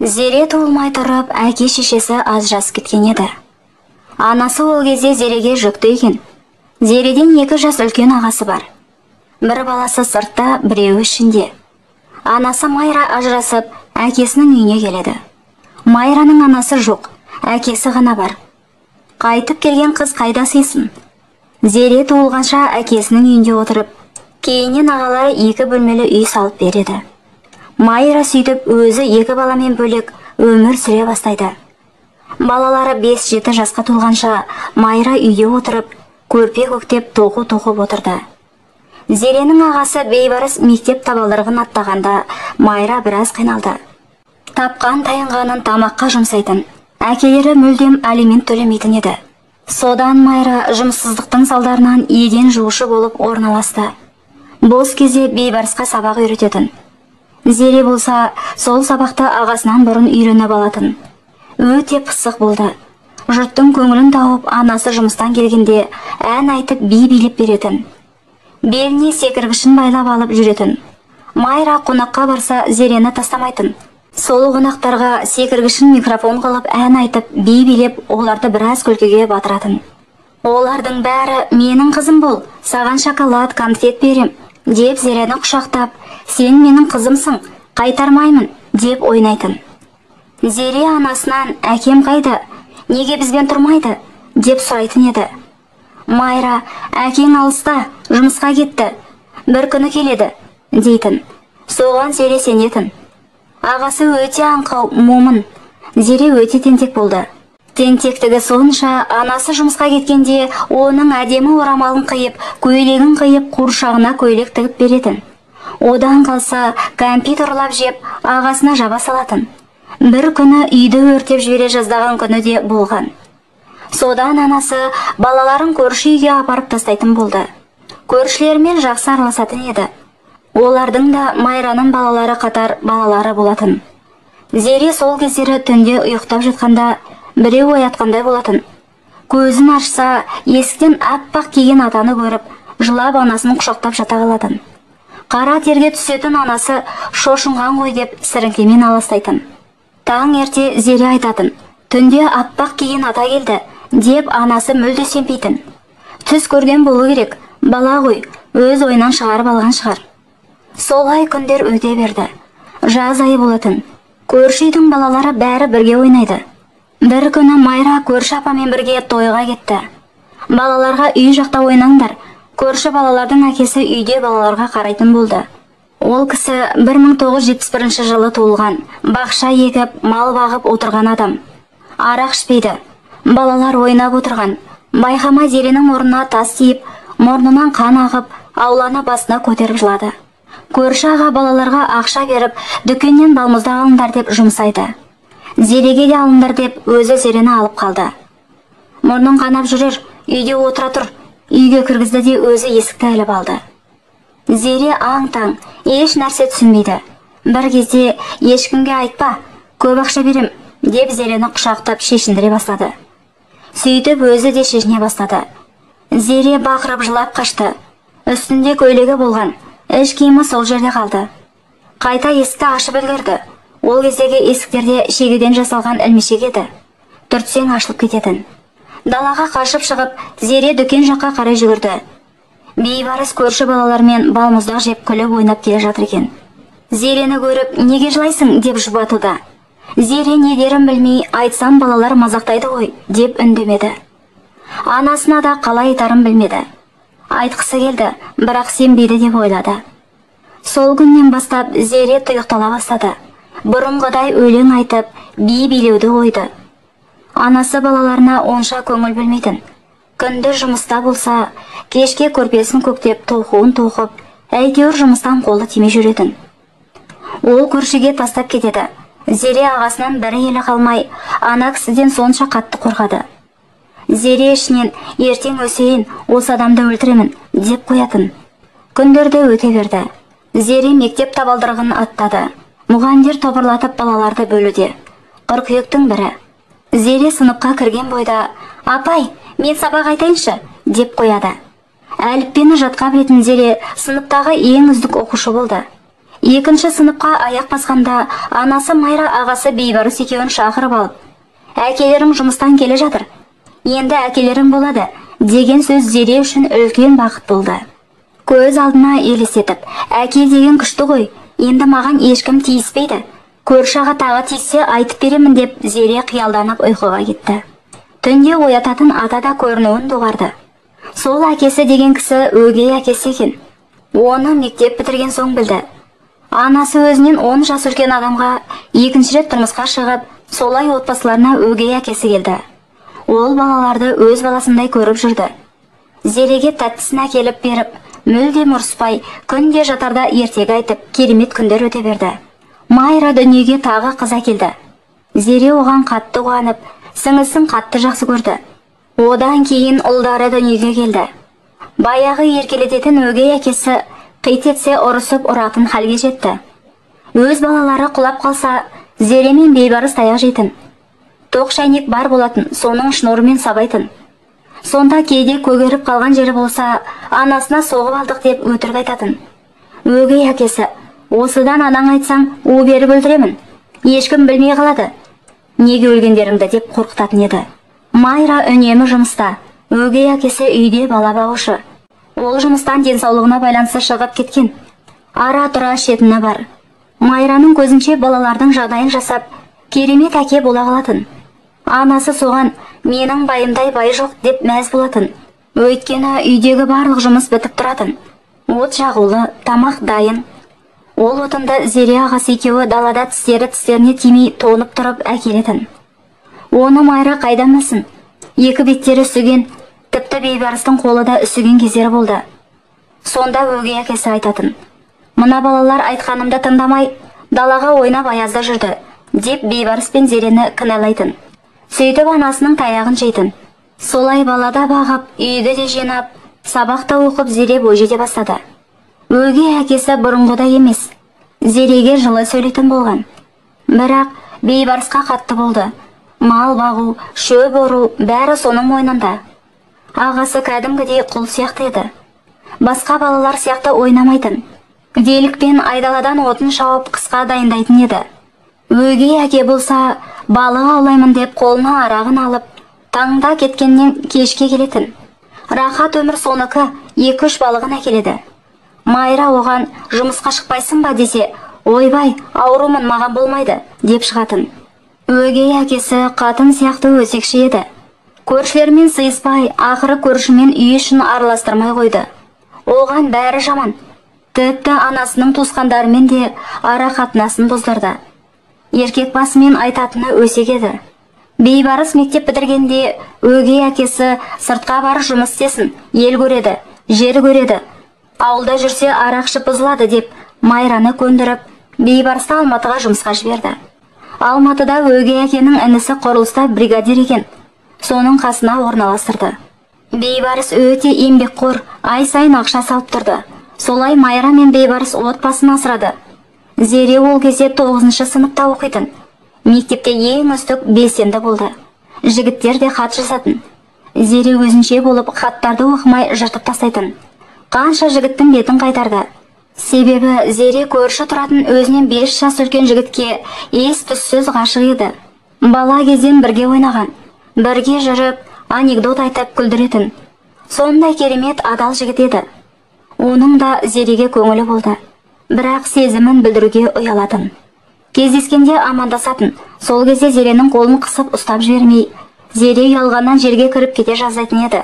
Зере туылмай тұрып, әке-шешесі ажырасып кеткен еді. Анасы ол кезде Зереге жүкті екен. Зереден 2 жас үлкен ағасы бар. Бір баласы сыртта, біреуі ішінде. Анасы Майра ажырасып, әкесінің үйіне келеді. Майраның анасы жоқ, әкесі ғана бар. Қайтып келген қыз қайда сыйсын? Зере туылғанша әкесінің үйінде отырып, кейіннен ағалары 2 бөлмелі үй салып береді. Майра сөйтіп өзі 2 баламен бөлек өмір сүре бастайды. Балалары 5-7 жасқа толғанша Майра үйде отырып, көрпе көктеп тоқу тоқып отырды. Зеренің ағасы Бейбарыс мектеп табалдырығын аттағанда Майра біраз қиналды. Тапқан тайынғанын тамаққа жұмсайтын, әкелері мүлдем алимент төлемейтін еді. Содан Майра жұмыссыздықтың салдарынан еден жуушы болып орналасты. Бос кезде Бейбарысқа сабақ үйрететін. Зере болса, сол сабақты ағасынан бұрын үйреніп алатын. Өте пысық болды. Жұрттың көңілін тауып, анасы жұмыстан келгенде ән айтып би билеп беретін. Беліне секіргішін байлап алып жүретін. Майра қонаққа барса, Зерені тастамайтын. Сол қонақтарға секіргішін микрофон қылып ән айтып, би билеп, оларды біраз күлкіге батыратын. Олардың бәрі менің қызым бол, саған шоколад, конфет берем, деп Зерені құшақтап, сен менің қызымсың, қайтармаймын, деп ойнайтын. Зере анасынан әкем қайда, неге бізбен тұрмайды, деп сұрайтын еді. Майра, әкең алыста, жұмысқа кетті, бір күні келеді, дейтін. Соған Зере сенетін. Ағасы өте аңқау, момын. Зере өте тентек болды. Тентектігі сонша, анасы жұмысқа кеткенде оның әдемі орамалын қиып, көйлегін қиып, қуыршағына көйлек тігіп беретін. Одан қалса, кәмпит ұрлап жеп, ағасына жаба салатын. Бір күні үйді өртеп жібере жаздаған күні де болған. Содан анасы балаларын көрші үйге апарып тастайтын болды. Көршілерімен жақсы араласатын еді. Олардың да Майраның балалары қатар балалары болатын. Зере сол кездері түнде ұйықтап жатқанда біреу оятқандай болатын. Көзін ашса, есіктен аппақ киген атаны көріп, жылап анасын құшақтап жата қалатын. Қара терге түсетін анасы шошынған ғой деп сіріңкемен аластайтын. Таң ерте Зере айтатын, түнде аппақ киген ата келді, деп анасы мүлде сенбейтін. Түс көрген болу керек, бала ғой, өз ойынан шығарып алған шығар. Солай күндер өте берді. Жаз айы болатын. Көрші үйдің балалары бәрі бірге ойнайды. Бір күні Майра көрші апамен бірге тойға кетті. Балаларға үй жақта ойнаңдар. Көрші балалардың әкесі үйде балаларға қарайтын болды. Ол кісі 1971 жылы туылған, бақша егіп, мал бағып отырған адам. Арақ ішпейді. Балалар ойнап отырған. Байқамай Зеренің мұрнына тас тиіп, мұрнынан қан ағып, ауланы басына көтеріп жылады. Көрші аға балаларға ақша беріп, дүкеннен балмұздақ алыңдар деп жұмсайды. Зереге де алыңдар деп өзі Зерені алып қалды. Мұрның қанап жүрер, үйде отыра тұр. Үйге кіргізді де өзі есікті іліп алды. Зере аң-таң, еш нәрсе түсінбейді. Бір кезде ешкімге айтпа, көп ақша берем, деп Зерені құшақтап шешіндіре бастады. Сөйтіп өзі де шешіне бастады. Зере бақырып жылап қашты. Үстінде көйлегі болған, іш киімі сол жерде қалды. Қайта есікті ашып үлгерді. Ол кездегі есіктерде шегеден жасалған ілмешек еді. Түртсең ашылып кететін. Далаға қашып шығып, Зере дүкен жаққа қарай жүгірді. Бейбарыс көрші балалармен балмұздақ жеп күліп ойнап келе жатыр екен. Зерені көріп, неге жылайсың деп жұбатуда. Зере не дерін білмей, айтсам балалар мазақтайды ғой деп үндемеді. Анасына да қалай айтарын білмеді. Айтқысы келді, бірақ сенбейді деп ойлады. Сол күннен бастап Зере тұйықтала бастады. Бұрынғыдай өлең айтып, би билеуді қойды. Анасы балаларына онша көңіл бөлмейтін. Күндіз жұмыста болса, кешке көрпесін көктеп, тоқуын тоқып, әйтеуір жұмыстан қолы тимей жүретін. Ол көршіге тастап кетеді. Зере ағасынан бір елі қалмай, ана кісіден сонша қатты қорқады. Зере ішінен ертең өсейін, осы адамды өлтіремін, деп қоятын. Күндерде өте берді. Зере мектеп табалдырығын аттады. Мұғалімдер топырлатып балаларды бөлуде. Қыркүйектің бірі. Зере сыныпқа кірген бойда, апай, мен сабақ айтайыншы, деп қояды. Әліппені жатқа білетін Зере сыныптағы ең үздік оқушы болды. Екінші сыныпқа аяқ басқанда анасы Майра ағасы Бейбарыс екеуін шақырып алып, әкелерің жұмыстан келе жатыр, енді әкелерің болады деген сөз Зере үшін үлкен бақыт болды. Көз алдына елестетіп, әке деген күшті ғой, енді маған ешкім тиіспейді, көрші аға тағы тиіссе айтып беремін деп Зере қиялданып ұйқыға кетті. Түнде оятатын ата да көрінуін доғарды. Сол әкесі деген кісі өгей әкесі екен. Оны мектеп бітірген соң білді. Анасы өзінен 10 жас үлкен адамға екінші рет тұрмысқа шығып, солай отбасыларына өгей әкесі келді. Ол балаларды өз баласындай көріп жүрді. Зереге тәттісін әкеліп беріп, мүлдем ұрыспай, күнде жатарда ертегі айтып, керемет күндер өте берді. Майра дүниеге тағы қыз әкелді. Зере оған қатты қуанып, сіңлісін қатты жақсы көрді. Одан кейін ұлдары дүниеге келді. Баяғы еркелететін өгей әкесі қит етсе ұрысып ұратын халге жетті. Өз балалары құлап қалса, Зере мен Бейбарыс таяқ жейтін. Тоқ шәйнек бар болатын, соның шнурымен сабайтын. Сонда кейде көгеріп қалған жері болса, анасына соғып алдық деп өтірік айтатын. Өгей әкесі, осыдан анаң айтсаң, у беріп өлтіремін, ешкім білмей қалады, неге өлгендеріңді деп қорқытатын еді. Майра үнемі жұмыста, өгей әкесі үйде бала бағушы. Ол жұмыстан денсаулығына байланысты шығып кеткен. Ара-тұра шетіні бар. Майраның көзінше балалардың жағдайын жасап, керемет әке бола қалатын. Анасы соған, менің байымдай бай жоқ деп мәз болатын. Өйткені үйдегі барлық жұмыс бітіп тұратын. От жағулы, тамақ дайын. Ол отынды Зере ағасы екеуі далада тістері тістеріне тимей тонып тұрып әкелетін. Оны Майра қайдан білсін? Екі беттері үсіген, тіпті Бейбарыстың қолы да үсіген кездері болды. Сонда өгей әкесі айтатын. Мына балалар айтқанымды тыңдамай, далаға ойнап аязда жүрді, деп Бейбарыс пен Зерені кінәлайтын. Сөйтіп анасының таяғын жейтін. Солай балада бағып, үйді де жинап, сабақта оқып Зере бой жете бастады. Өгей әкесі бұрынғыдай емес, Зереге жылы сөйлейтін болған. Бірақ Бейбарысқа қатты болды. Мал бағу, шөп ору, бәрі соның мойнында. Ағасы кәдімгідей құл сияқты еді. Басқа балалар сияқты ойнамайтын. Великпен айдаладан отын шауып қысқа дайындайтын еді. Өгей әке болса, балық аулаймын деп қолына арағын алып, таңда кеткеннен кешке келетін. Рахат өмір соныкі, 2-3 балығын әкеледі. Майра оған жұмысқа шықпайсың ба десе, ойбай, аурумын, маған болмайды, деп шығатын. Өгей әкесі қатын сияқты өсекші еді. Көршілермен сыйыспай, ақыры көршімен үй ішін араластырмай қойды. Оған бәрі жаман. Тіпті анасының туысқандарымен де ара қатынасын бұздырды. Еркек басымен айтатыны өсек еді. Бейбарыс мектеп бітіргенде өгей әкесі сыртқа барып жұмыс істесін, ел көреді, жер көреді. Ауылда жүрсе арақ ішіп бұзылады деп Майраны көндіріп, Бейбарысты Алматыға жұмысқа жіберді. Алматыда өгей әкенің інісі құрылыста бригадир екен. Соның қасына орналастырды. Бейбарыс өте еңбекқор, ай сайын ақша салып тұрды. Солай Майра мен Бейбарыс отбасын асырады. Зере ол кезде 9-шы сыныпта оқитын. Мектепте ең үздік белсенді болды. Жігіттер де хат жазатын. Зере өзінше болып хаттарды оқымай жыртып тастайтын. Қанша жігіттің бетін қайтарды. Себебі Зере көрші тұратын өзінен 5 жас үлкен жігітке ес түссіз ғашық еді. Бала кезден бірге ойнаған, бірге жүріп, анекдот айтып күлдіретін. Сондай керемет адал жігіт еді. Оның да Зереге көңілі болды. Бірақ сезімін білдіруге ұялатын. Кездескенде амандасатын. Сол кезде Зеренің қолын қысып ұстап жібермей, Зере ұялғаннан жерге кіріп кете жаздайтын еді.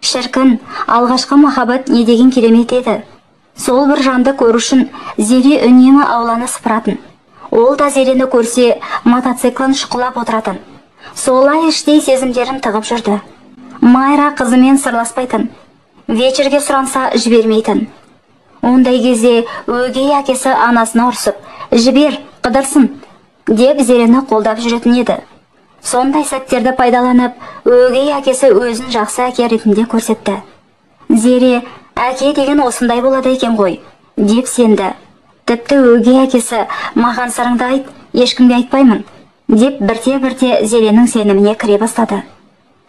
Шіркін, алғашқы махаббат не деген керемет еді. Сол бір жанды көру үшін Зере үнемі ауланы сыпыратын. Ол да Зерені көрсе, мотоциклін шұқылап отыратын. Солай іштей сезімдерін тығып жүрді. Майра қызымен сырласпайтын. Вечерге сұранса жібермейтін. Ондай кезде өгей әкесі анасына ұрсып, жібер, қыдырсын, деп Зерені қолдап жүретін еді. Сондай сәттерді пайдаланып, өгей әкесі өзін жақсы әке ретінде көрсетті. Зере, әке деген осындай болады екен ғой, деп сенді. Тіпті өгей әкесі, маған сырыңды айт, ешкімге айтпаймын, деп бірте-бірте Зеренің сеніміне кіре бастады.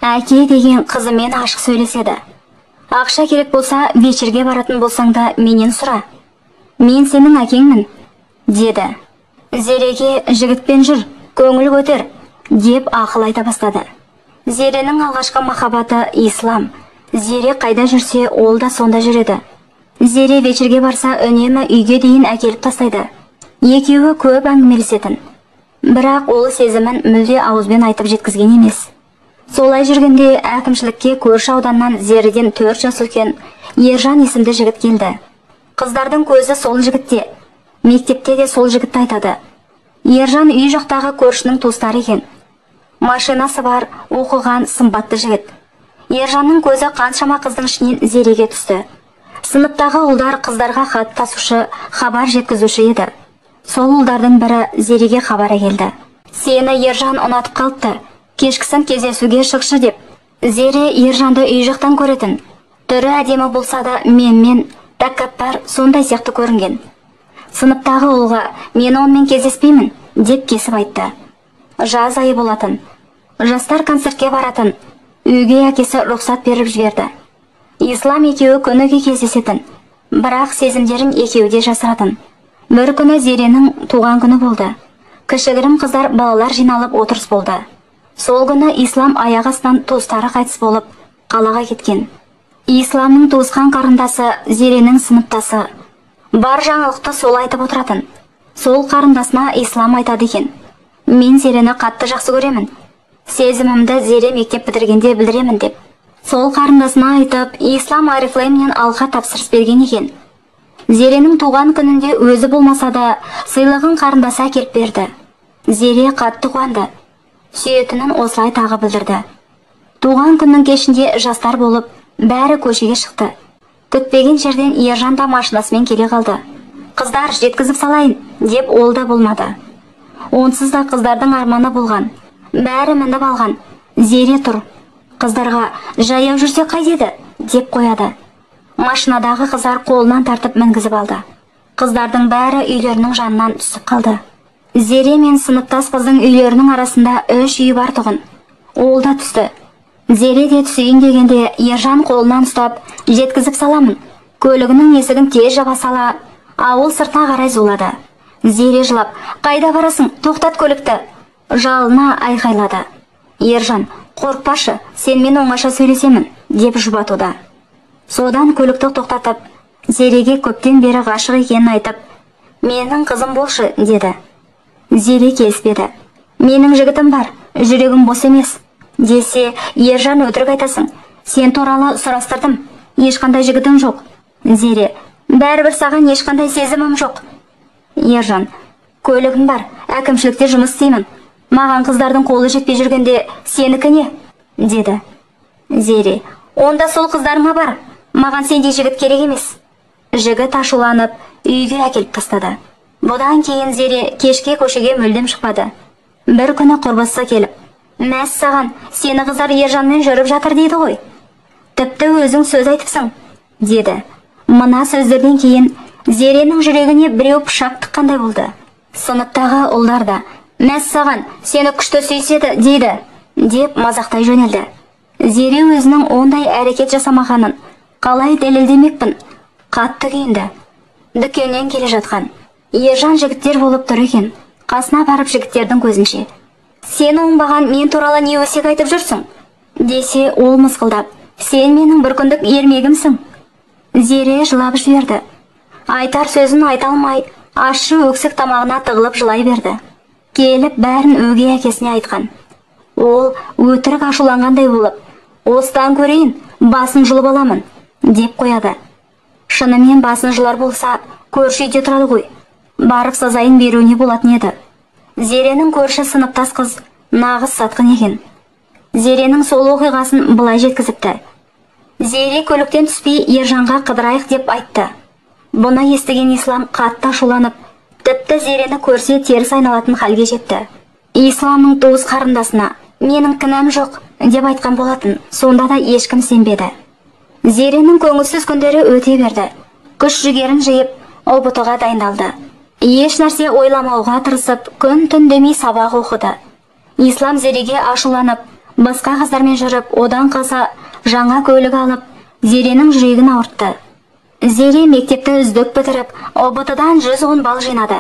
Әке деген қызымен ашық сөйлеседі. Ақша керек болса, вечерге баратын болсаң да менен сұра. Мен сенің әкеңмін, деді. Зереге жігітпен жүр, көңіл көтер, деп ақыл айта бастады. Зеренің алғашқы махаббаты Ислам. Зере қайда жүрсе, ол да сонда жүреді. Зере вечерге барса, үнемі үйге дейін әкеліп тастайды. Екеуі көп әңгімелесетін. Бірақ ол сезімін мүлде ауызбен айтып жеткізген емес. Солай жүргенде әкімшілікке көрші ауданнан Зереден 4 жас үлкен Ержан есімді жігіт келді. Қыздардың көзі сол жігітте. Мектепте де сол жігітті айтады. Ержан үй жақтағы көршінің туыстары екен. Машинасы бар, оқыған, сымбатты жігіт. Ержанның көзі қаншама қыздың ішінен Зереге түсті. Сыныптағы ұлдар қыздарға хат тасушы, хабар жеткізуші еді. Сол ұлдардың бірі Зереге хабар әкелді. Сені Ержан ұнатып қалыпты, кешкісін кездесуге шықшы деп. Зере Ержанды үй жақтан көретін. Түрі әдемі болса да менмен, тәкаппар сондай сияқты көрінген. Сыныптағы ұлға мен онымен кездеспеймін деп кесіп айтты. Жаз айы болатын. Жастар концертке баратын. Үйге әкесі рұқсат беріп жіберді. Ислам екеуі күніге кездесетін, бірақ сезімдерін екеуі де жасыратын. Бір күні Зеренің туған күні болды. Кішігірім қыздар, балалар жиналып отырыс болды. Сол күні Ислам аяқ астынан туыстары қайтыс болып, қалаға кеткен. Исламның туысқан қарындасы Зеренің сыныптасы. Бар жаңалықты сол айтып отыратын. Сол қарындасына Ислам айтады екен. Мен Зерені қатты жақсы көремін. Сезімімді Зере мектеп бітіргенде білдіремін деп. Сол қарындасына айтып, Ислам Орифлеймнен алқа тапсырыс берген екен. Зеренің туған күнінде өзі болмаса да сыйлығын қарындасы әкеліп берді. Зере қатты қуанды. Сүйетінін осылай тағы білдірді. Туған күннің кешінде жастар болып, бәрі көшеге шықты. Күтпеген жерден Ержан да машинасымен келе қалды. Қыздар, жеткізіп салайын, деп ол да болмады. Онсыз да қыздардың арманы болған. Бәрі мініп алған. Зере тұр. Қыздарға жаяу жүрсе қайтеді, деп қояды. Машинадағы қыздар қолынан тартып мінгізіп алды. Қыздардың бәрі үйлерінің жанынан түсіп қалды. Зере мен сыныптас қыздың үйлерінің арасында 3 үй бар тұғын. Ол да түсті. Зере де түсейін дегенде Ержан қолынан ұстап, жеткізіп саламын. Көлігінің есігін тез жаба сала, ауыл сыртына қарай зулады. Зере жылап, қайда барасың, тоқтат көлікті. Жалына айқайлады. Ержан, қорықпашы, сенмен оңаша сөйлесемін, деп жұбатуда. Содан көлікті тоқтатып, Зереге көптен бері ғашық екенін айтып, менің қызым болшы, деді. Зере келіспеді. Менің жігітім бар, жүрегім бос емес, десе, Ержан өтірік айтасың. Сен туралы сұрастырдым, ешқандай жігітің жоқ. Зере, бәрібір саған ешқандай сезімім жоқ. Ержан, көлігім бар, әкімшілікте жұмыс істеймін. Маған қыздардың қолы жетпей жүргенде сенікі не? Деді. Зере, онда сол қыздарыңа бар, маған сендей жігіт керек емес. Жігіт ашуланып, үйге әкеліп тастады. Бұдан кейін Зере кешке көшеге мүлдем шықпады. Бір күні құрбысы келіп, мәс саған, сені қыздар Ержанмен жүріп жатыр дейді ғой. Тіпті өзің сөз айтыпсың, деді. Мына сөздерден кейін Зеренің жүрегіне біреу пышақ тыққандай болды. Сыныптағы ұлдар да, мәс саған, сені күшті сүйседі, дейді, деп мазақтай жөнелді. Зере өзінің ондай әрекет жасамағанын қалай дәлелдемекпін, қатты күйінді. Дүкеннен келе жатқан Ержан жігіттер болып тұр екен. Қасына барып жігіттердің көзінше, сен оңбаған мен туралы не өсек айтып жүрсің, десе, ол мысқылдап, сен менің бір күндік ермегімсің. Зере жылап жіберді. Айтар сөзін айта алмай, ащы өксік тамағына тығылып жылай берді. Келіп бәрін өгей әкесіне айтқан. Ол өтірік ашуланғандай болып, осыдан көрейін, басын жұлып аламын, деп қояды. Шынымен басын жұлар болса, көрші үйде тұрады ғой. Барып сазайын беруіне болатын еді. Зеренің көрші сыныптас қыз нағыз сатқын екен. Зеренің сол оқиғасын былай жеткізіпті. Зере көліктен түспей Ержанға қыдырайық деп айтты. Бұны естіген Ислам қатты ашуланып, тіпті Зерені көрсе теріс айналатын халге жетті. Исламның туыс қарындасына менің кінәм жоқ деп айтқан болатын, сонда да ешкім сенбеді. Зеренің көңілсіз күндері өте берді. Күш жігерін жиып, ҰБТ-ға дайындалды. Еш нәрсе ойламауға тырысып, күн түн демей сабақ оқыды. Ислам Зереге ашуланып, басқа қыздармен жүріп, одан қалса жаңа көлік алып, Зеренің жүрегін ауыртты. Зере мектепті үздік бітіріп, ҰБТ-дан 110 балл жинады.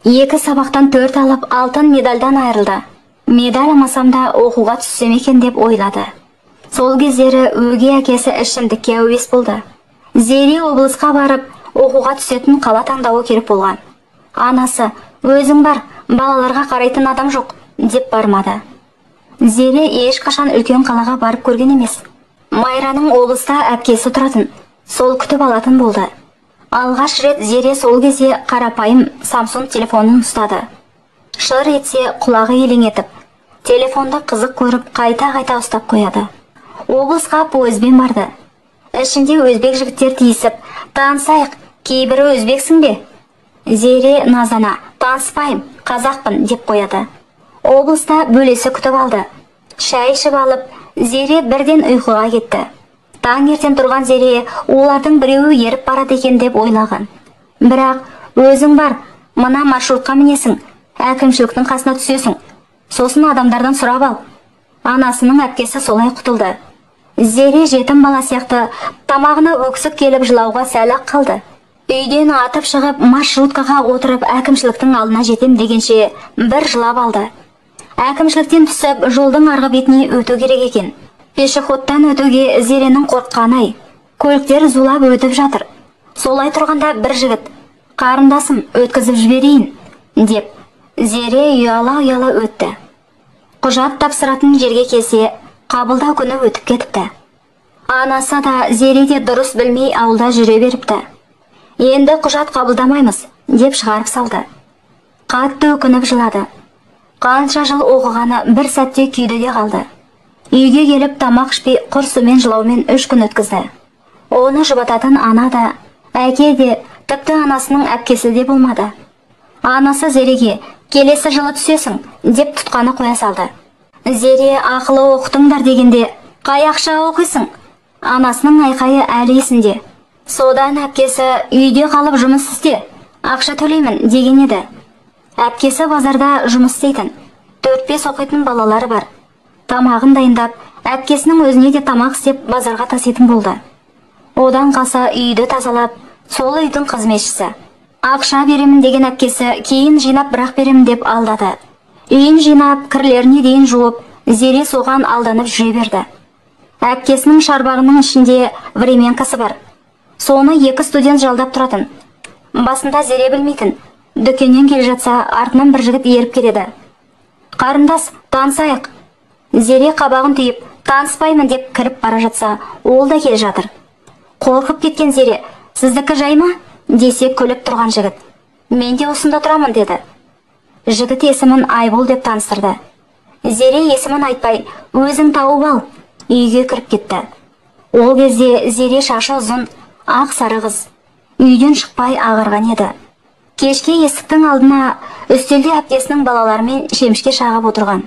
2 сабақтан 4 алып, алтын медальдан айырылды. Медаль алмасам да оқуға түссем екен деп ойлады. Сол кездері өгей әкесі ішімдікке әуес болды. Зере облысқа барып, оқуға түсетін қала таңдауы керек болған. Анасы, өзің бар, балаларға қарайтын адам жоқ, деп бармады. Зере ешқашан үлкен қалаға барып көрген емес. Майраның облыста әпкесі тұратын, сол күтіп алатын болды. Алғаш рет Зере сол кезде қарапайым Samsung телефонын ұстады. Шыр етсе құлағы елең етіп, телефонды қызық көріп қайта-қайта ұстап қояды. Облысқа пойызбен барды. Ішінде өзбек жігіттер тиісіп, танысайық, кейбірі өзбексің бе? Зере назана, таныспайым, қазақпын деп қояды. Облыста бөлесі күтіп алды. Шай ішіп алып, Зере бірден ұйқыға кетті. Таңертең тұрған Зере олардың біреуі еріп барады екен деп ойлаған. Бірақ өзің бар, мына маршрутқа мінесің, әкімшіліктің қасына түсесің. Сосын адамдардан сұрап ал. Анасының әпкесі солай құтылды. Зере жетім бала сияқты тамағына өксік келіп жылауға сәл-ақ қалды. Үйден атып шығып маршруткаға отырып әкімшіліктің алдына жетем дегенше бір жылап алды. Әкімшіліктен түсіп жолдың арғы бетіне өту керек екен. Пешеходтан өтуге Зеренің қорыққаны-ай. Көліктер зулап өтіп жатыр. Солай тұрғанда бір жігіт, қарындасым, өткізіп жіберейін, деп Зере ұяла-ұяла өтті. Құжат тапсыратын жерге келсе, қабылдау күні өтіп кетіпті. Анасы да Зере де дұрыс білмей ауылда жүре беріпті. Енді құжат қабылдамаймыз, деп шығарып салды. Қатты өкініп жылады. Қанша жыл оқығаны бір сәтте күйді де қалды. Үйге келіп тамақ ішпей құр сумен жылаумен 3 күн өткізді. Оны жұбататын ана да, әке де, тіпті анасының әпкесі де болмады. Анасы Зереге, келесі жылы түсесің, деп тұтқаны қоя салды. Зере ақылы оқытыңдар дегенде, қай ақша оқисың? Анасының айқайы әлі есінде. Содан әпкесі үйде қалып жұмыс істе, ақша төлеймін деген еді. Әпкесі базарда жұмыс істейтін, 4-5 оқитын балалары бар. Тамағын дайындап, әпкесінің өзіне де тамақ істеп базарға таситын болды. Одан қалса үйді тазалап, сол үйдің қызметшісі. Ақша беремін деген әпкесі кейін жинап бірақ беремін деп алдады. Үйін жинап, кірлеріне дейін жуып, Зере соған алданып жүре берді. Әпкесінің шарбағының ішінде временкасы бар. Соны 2 студент жалдап тұратын. Басында Зере білмейтін. Дүкеннен келе жатса, артынан бір жігіт еріп келеді. Қарындас, танысайық. Зере қабағын түйіп, таныспаймын деп кіріп бара жатса, ол да келе жатыр. Қорқып кеткен Зере, сіздікі жай ма? Десе күліп тұрған жігіт. Мен де осында тұрамын, деді. Жігіт есімін Айбол деп таныстырды. Зере есімін айтпай, өзің тауып ал, үйге кіріп кетті. Ол кезде Зере шашы ұзын, ақ сары қыз. Үйден шықпай ағарған еді. Кешке есіктің алдына үстелде әпкесінің балаларымен шемішке шағып отырған.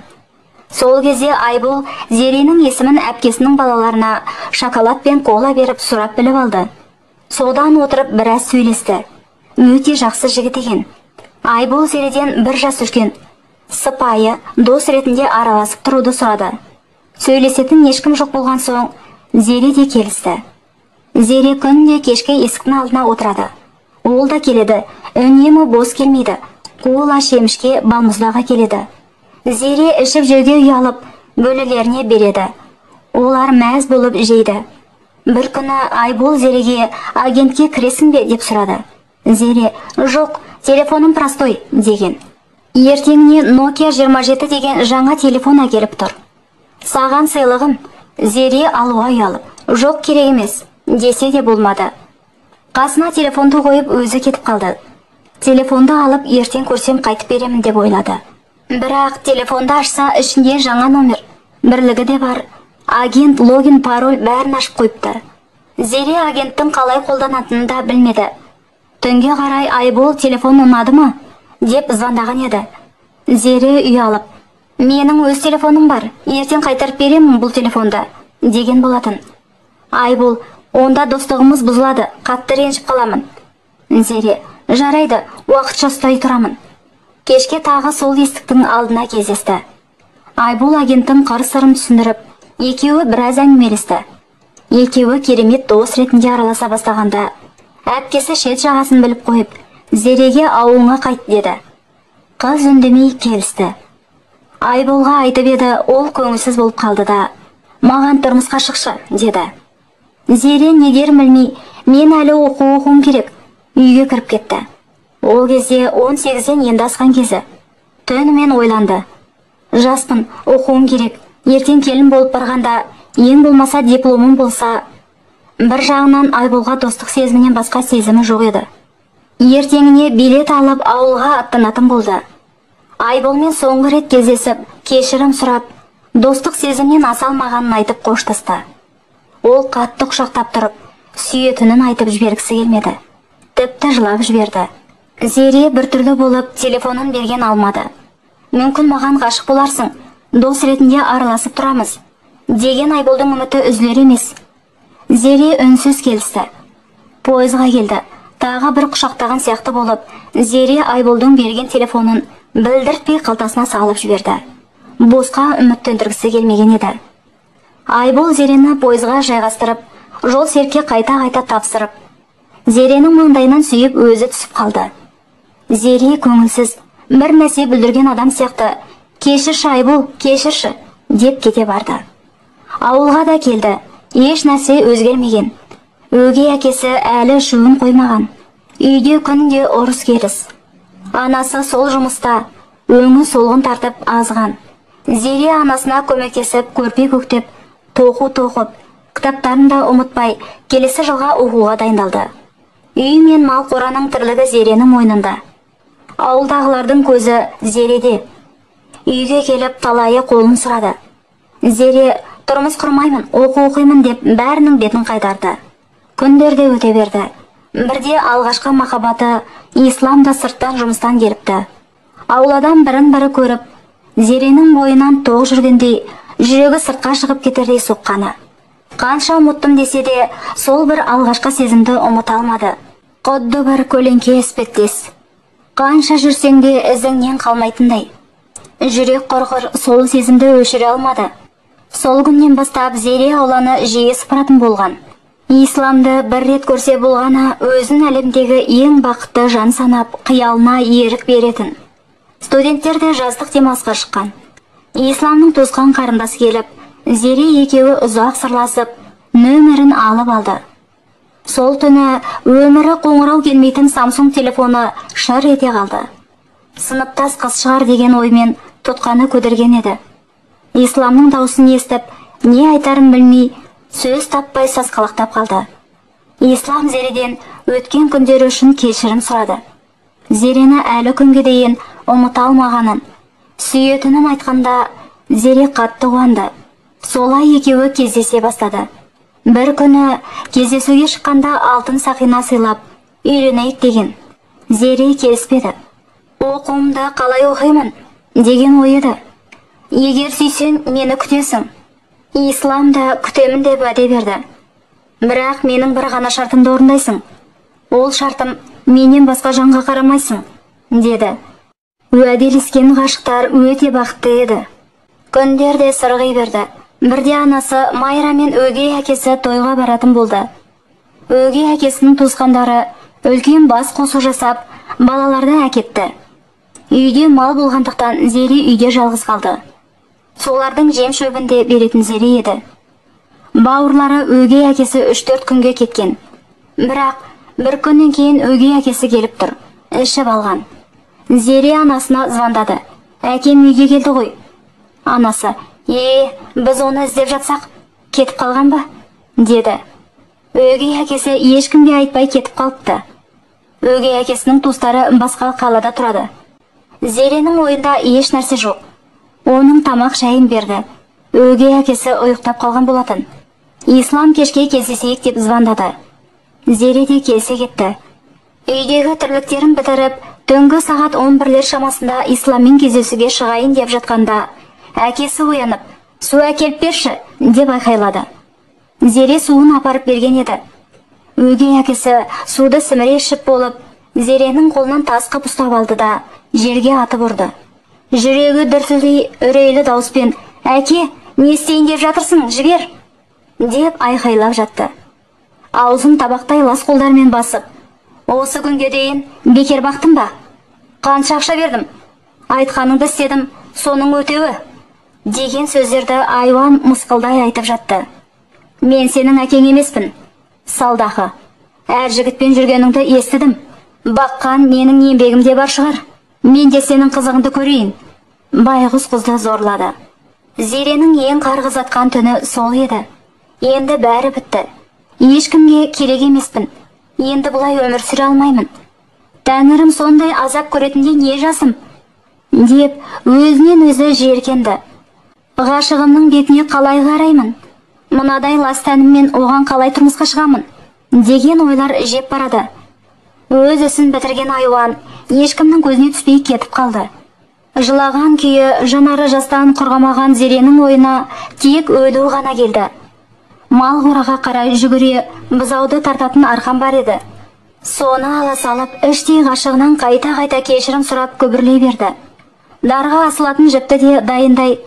Сол кезде Айбол Зеренің есімін әпкесінің балаларына шоколад пен кола беріп сұрап біліп алды. Содан отырып біраз сөйлесті. Өте жақсы жігіт екен. Айбол Зереден бір жас үлкен. Сыпайы, дос ретінде араласып тұруды сұрады. Сөйлесетін ешкім жоқ болған соң Зере де келісті. Зере күнде кешке есіктің алдына отырады. Ол да келеді, үнемі бос келмейді. Кола, шемішке, балмұздақ әкеледі. Зере ішіп жеуге ұялып, бөлелеріне береді. Олар мәз болып жейді. Бір күні Айбол Зереге агентке кіресің бе деп сұрады. Зере, жоқ, телефоным простой, деген. Ертеңіне Nokia 27 деген жаңа телефон әкеліп тұр. Саған сыйлығым. Зере алуға ұялып, жоқ керек емес, десе де болмады. Қасына телефонды қойып өзі кетіп қалды. Телефонды алып ертең көрсем қайтып беремін деп ойлады. Бірақ телефонды ашса ішінде жаңа номер, бірлігі де бар. Агент логин, пароль бәрін ашып қойыпты. Зере агенттің қалай қолданатынын да білмеді. Түнге қарай Айбол телефон ұнады ма деп звондаған еді. Зере ұялып, менің өз телефоным бар, ертең қайтарып беремін бұл телефонды, деген болатын. Айбол, онда достығымыз бұзылады, қатты ренжіп қаламын. Зере, жарайды, уақытша ұстай тұрамын. Кешке тағы сол есіктің алдына кездесті. Айбол агенттің қыр-сырын түсіндіріп, екеуі біраз әңгімелесті. Екеуі керемет дос ретінде араласа бастағанда, әпкесі шет жағасын біліп қойып, Зереге ауылыңа қайт деді. Қыз үндемей келісті. Айболға айтып еді, ол көңілсіз болып қалды да, маған тұрмысқа шықшы, деді. Зере не дерін білмей, мен әлі оқу оқуым керек, үйге кіріп кетті. Ол кезде 18-ден енді асқан кезі. Түнімен ойланды. Жаспын, оқуым керек, ертең келін болып барғанда, ең болмаса дипломым болса. Бір жағынан Айболға достық сезімінен басқа сезімі жоқ еді. Ертеңіне билет алып ауылға аттанатын болды. Айболмен соңғы рет кездесіп, кешірім сұрап, достық сезімнен аса алмағанын айтып қоштасты. Ол қатты құшақтап тұрып, сүйетінін айтып жібергісі келмеді. Тіпті жылап жіберді. Зере біртүрлі болып телефонын берген алмады. Мүмкін маған ғашық боларсың, дос ретінде араласып тұрамыз, деген Айболдың үміті үзілер емес. Зере үнсіз келісті. Пойызға келді. Тағы бір құшақтаған сияқты болып, Зере Айболдың берген телефонын білдіртпей қалтасына салып жіберді. Босқа үміттендіргісі келмеген еді. Айбол Зерені пойызға жайғастырып, жол серікке қайта-қайта тапсырып, Зеренің маңдайынан сүйіп өзі түсіп қалды. Зере көңілсіз, бір нәрсе бүлдірген адам сияқты, кешірші Айбол, кешірші, деп кете барды. Ауылға да келді, еш нәрсе өзгермеген. Өгей әкесі әлі шуын қоймаған. Үйде күнде ұрыс-керіс. Анасы сол жұмыста, өңі солғын тартып азған. Зере анасына көмектесіп, көрпе көктеп, тоқу тоқып, кітаптарын да ұмытпай, келесі жылға оқуға дайындалды. Үй мен мал қораның тірлігі Зеренің мойнында. Ауылдағылардың көзі Зереде. Үйге келіп талайы қолын сұрады. Зере тұрмыс құрмаймын, оқу оқимын деп бәрінің бетін қайтарды. Күндер де өте берді. Бірде алғашқы махаббаты Ислам да сырттан жұмыстан келіпті. Ауладан бірін-бірі көріп, Зеренің бойынан тоқ жүргендей, жүрегі сыртқа шығып кетердей соққаны. Қанша ұмыттым десе де, сол бір алғашқы сезімді ұмыта алмады. Құдды бір көлеңке іспеттес. Қанша жүрсең де ізіңнен қалмайтындай. Жүрек құрғыр сол сезімді өшіре алмады. Сол күннен бастап Зере ауланы жиі сыпыратын болған. Исламды бір рет көрсе болғаны өзін әлемдегі ең бақытты жан санап, қиялына ерік беретін. Студенттер де жаздық демалысқа шыққан. Исламның туысқан қарындасы келіп, Зере екеуі ұзақ сырласып, нөмірін алып алды. Сол түні өмірі қоңырау келмейтін Samsung телефоны шыр ете қалды. Сыныптас қыз шығар деген оймен тұтқаны көдірген еді. Исламның даусын естіп, не айтарын білмей, сөз таппай сасқалақтап қалды. Ислам Зереден өткен күндері үшін кешірім сұрады. Зерені әлі күнге дейін ұмыта алмағанын, сүйетінін айтқанда Зере қатты қуанды. Солай екеуі кездесе бастады. Бір күні кездесуге шыққанда алтын сақина сыйлап, үйленейік деген. Зере келіспеді. Оқуымды қалай оқимын деген ой еді. Егер сүйсең, мені күтесің. Ислам да күтемін деп уәде берді. Бірақ менің бір ғана шартымды орындайсың. Ол шартым менен басқа жанға қарамайсың, деді. Уәделескен ғашықтар өте бақытты еді. Күндер де сырғи берді. Бірде анасы Майра мен өгей әкесі тойға баратын болды. Өгей әкесінің туысқандары үлкен бас қосу жасап, балаларды әкетті. Үйде мал болғандықтан Зере үйде жалғыз қалды. Солардың жем шөбін де беретін Зере еді. Бауырлары өгей әкесі 3-4 күнге кеткен. Бірақ бір күннен кейін өгей әкесі келіп тұр, ішіп алған. Зере анасына звондады. Әкем үйге келді ғой. Анасы, біз оны іздеп жатсақ, кетіп қалған ба? Деді. Өгей әкесі ешкімге айтпай кетіп қалыпты. Өгей әкесінің туыстары басқа қалада тұрады. Зеренің ойында еш нәрсе жоқ. Оның тамақ шайын берді. Өгей әкесі ұйықтап қалған болатын. Ислам кешке кездесейік деп звондады. Зере де келсе кетті. Үйдегі тірліктерін бітіріп, түнгі сағат 11-лер шамасында Исламмен кездесуге шығайын деп жатқанда, әкесі оянып, су әкеліп берші, деп айқайлады. Зере суын апарып берген еді. Өгей әкесі суды сіміре ішіп болып, Зеренің қолынан тас қып ұстап алды да, жерге атып ұрды. Жүрегі дүрсілдей үрейлі дауыспен, әке, не істейін деп жатырсың, жібер, деп айқайлап жатты. Аузын табақтай лас қолдармен басып, осы күнге дейін бекер бақтым ба? Қанша ақша бердім? Айтқаныңды істедім, соның өтеуі деген сөздерді айуан мысқылдай айтып жатты. Мен сенің әкең емеспін, салдақы. Әр жігітпен жүргеніңді естідім. Баққан менің еңбегімде бар шығар. Мен де сенің қызығыңды көрейін. Байғұс қызды зорлады. Зеренің ең қарғыз атқан түні сол еді. Енді бәрі бітті. Ешкімге керек емеспін. Енді бұлай өмір сүре алмаймын. Тәңірім сондай азап көретіндей не жазым? Деп өзінен өзі жеркенді. Ғашығымның бетіне қалай қараймын? Мынадай лас тәніммен оған қалай тұрмысқа шығамын? Деген ойлар жеп барады. Өз ісін бітірген айуан ешкімнің көзіне түспей кетіп қалды. Жылаған күйі жанары жастан құрғамаған Зеренің ойына тек өлу ғана келді. Мал қораға қарай жүгіре бұзауды тартатын арқан бар еді. Соны ала салып, іштей ғашығынан қайта-қайта кешірім сұрап күбірлей берді. Дарға асылатын жіпті де дайындай.